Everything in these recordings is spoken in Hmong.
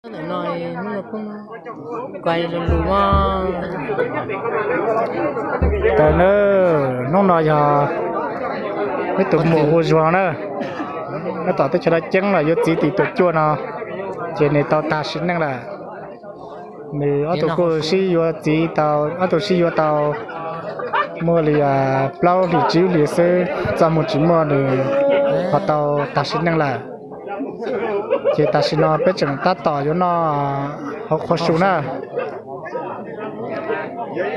Ntawm no, hnub no phooj, kuv lus lus mog. Ntawm no, hnub no yog peb tus muam hu Zuag na, nyob tom teb chaws Dab Ceeb los yuav txiv tim tuam cuaj no, ces nws tau tag sim neej lawm. Nws ob tug kuj sib yuav txiv tau, ob tug sib yuav tau muaj li plaub hlis tsib hlis xwb, txoj mus tsis muaj nws ho tau tag sim neej lawm. Ces tam sim no peb tseem tab tom yuav noj hauv qhua su na.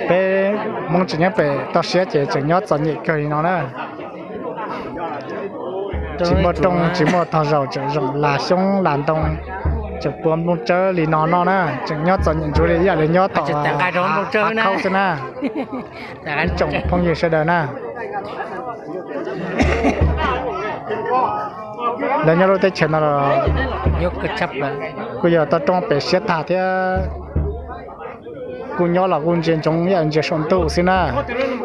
Peb Hmoob tseem nyob pem toj siab ces tseem nyob txom nyem kawg li no na. Tsis muaj rooj tsis muaj tog zaum, tseem zaum las xyoob las ntoo, tseem pua nplooj tsawb li no noj na, tseem nyob txom nyem ntsuav li ib yam li nyob tom khaub xwb na. Ib tsoom phooj ywg sawv daws na, lawv nyob lub teb chaws no los kuj yog toj roob pem siab tag thiab, kuj nyob los kuj ntsia ntsoov ib yam ntsia saum ntuj xwb na. Kuv nyob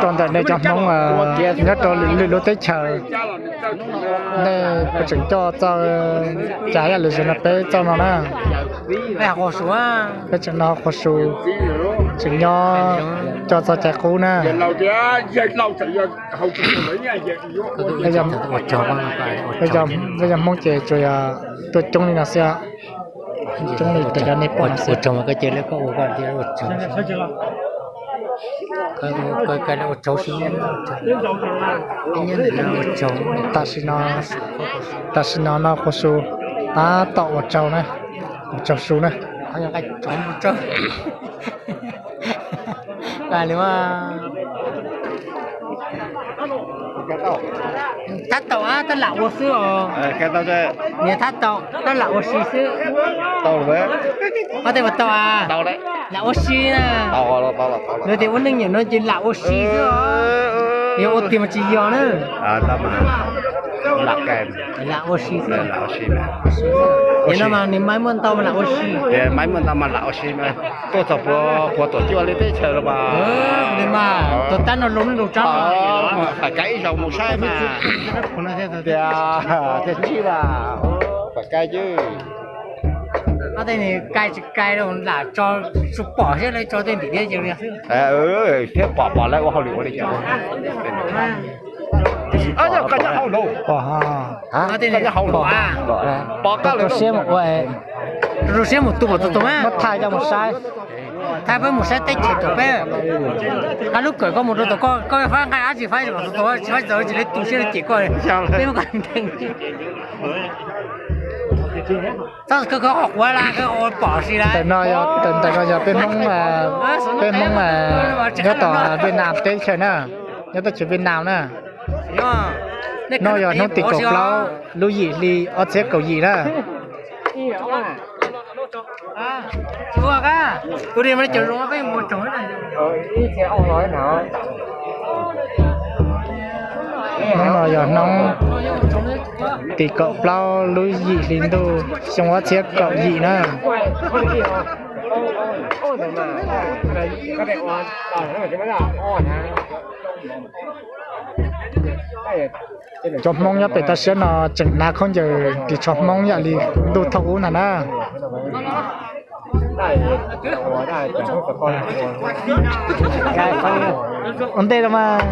rau ntawm nej cov Hmoob nyob rau lwm lub teb chaws, nej puas tseem coj txoj, cas ib yam li zaum no peb txoj no na? Peb tseem noj qhua su, tseem nyob coj txoj cai qub na. Peb cov Hmoob ces tsuas yog tuaj coob li no xwb. Coob li cov nej pom no xwb. Tam sim no, tam sim no noj qhua su, tab tom ua tsaug na, ua tsaug su na. Thab tau, tab lam ua xwb os. Niam thab tau, tab lam ua si xwb. Ob tej puas tau a? Lam ua si na. Lawv tias ua neej nyiam no ces lam ua si xwb os. Yog ua tiag mas tsis yog na. Lam ua si xwb. Nim no mas nws maiv muaj ntau mas lam ua si. Maiv muaj ntau mas lam ua si mas tuaj txog puag tuam cuaj li teb chaws los mas. Tuag tab no lub neej rau tsab. Pam Kaib ib zaug mus saib mas. Tias thiaj tsib mas Pam Kaib cwb. Ob tej nws kai tsis kai lam tso, tsuas pom thiab lawv tso tej ntim thiab ces thiab pom pom lawv ua hauj lwm ua li cas. Pom, pom, rau siab mus ua, rau siab mus tu pom tus tus muab thaij coj mus saib. Thaij peb mus saib teb chaws tom peb. Hab lub kawm koj mus rau tom koj, koj faib nqaij dab tsi faib tom tus tus, tsis faib tsis li tu siab li ces koj, peb muab koj ntees. Txhob khawb khawb qhov quav lawm, khawb qhov quav pom si lawm. Ntawm no yog peb Hmoob, peb Hmoob nyob tom Vietnam teb chaws na, nyob teb chaws Vietnam na. No yog hnub tim kaum plaub lub yim hli ob txhiab kaum yim na. Hnub no yog hnub tim kaum plaub lub yim hli ntuj xyoo ob txhiab kaum yim na. Cov Hmoob nyob pem toj siab no tseem hnav khaub ncaws ris tsho Hmoob yam li ntuj thaum ub ntag na. Ua ntej los mas.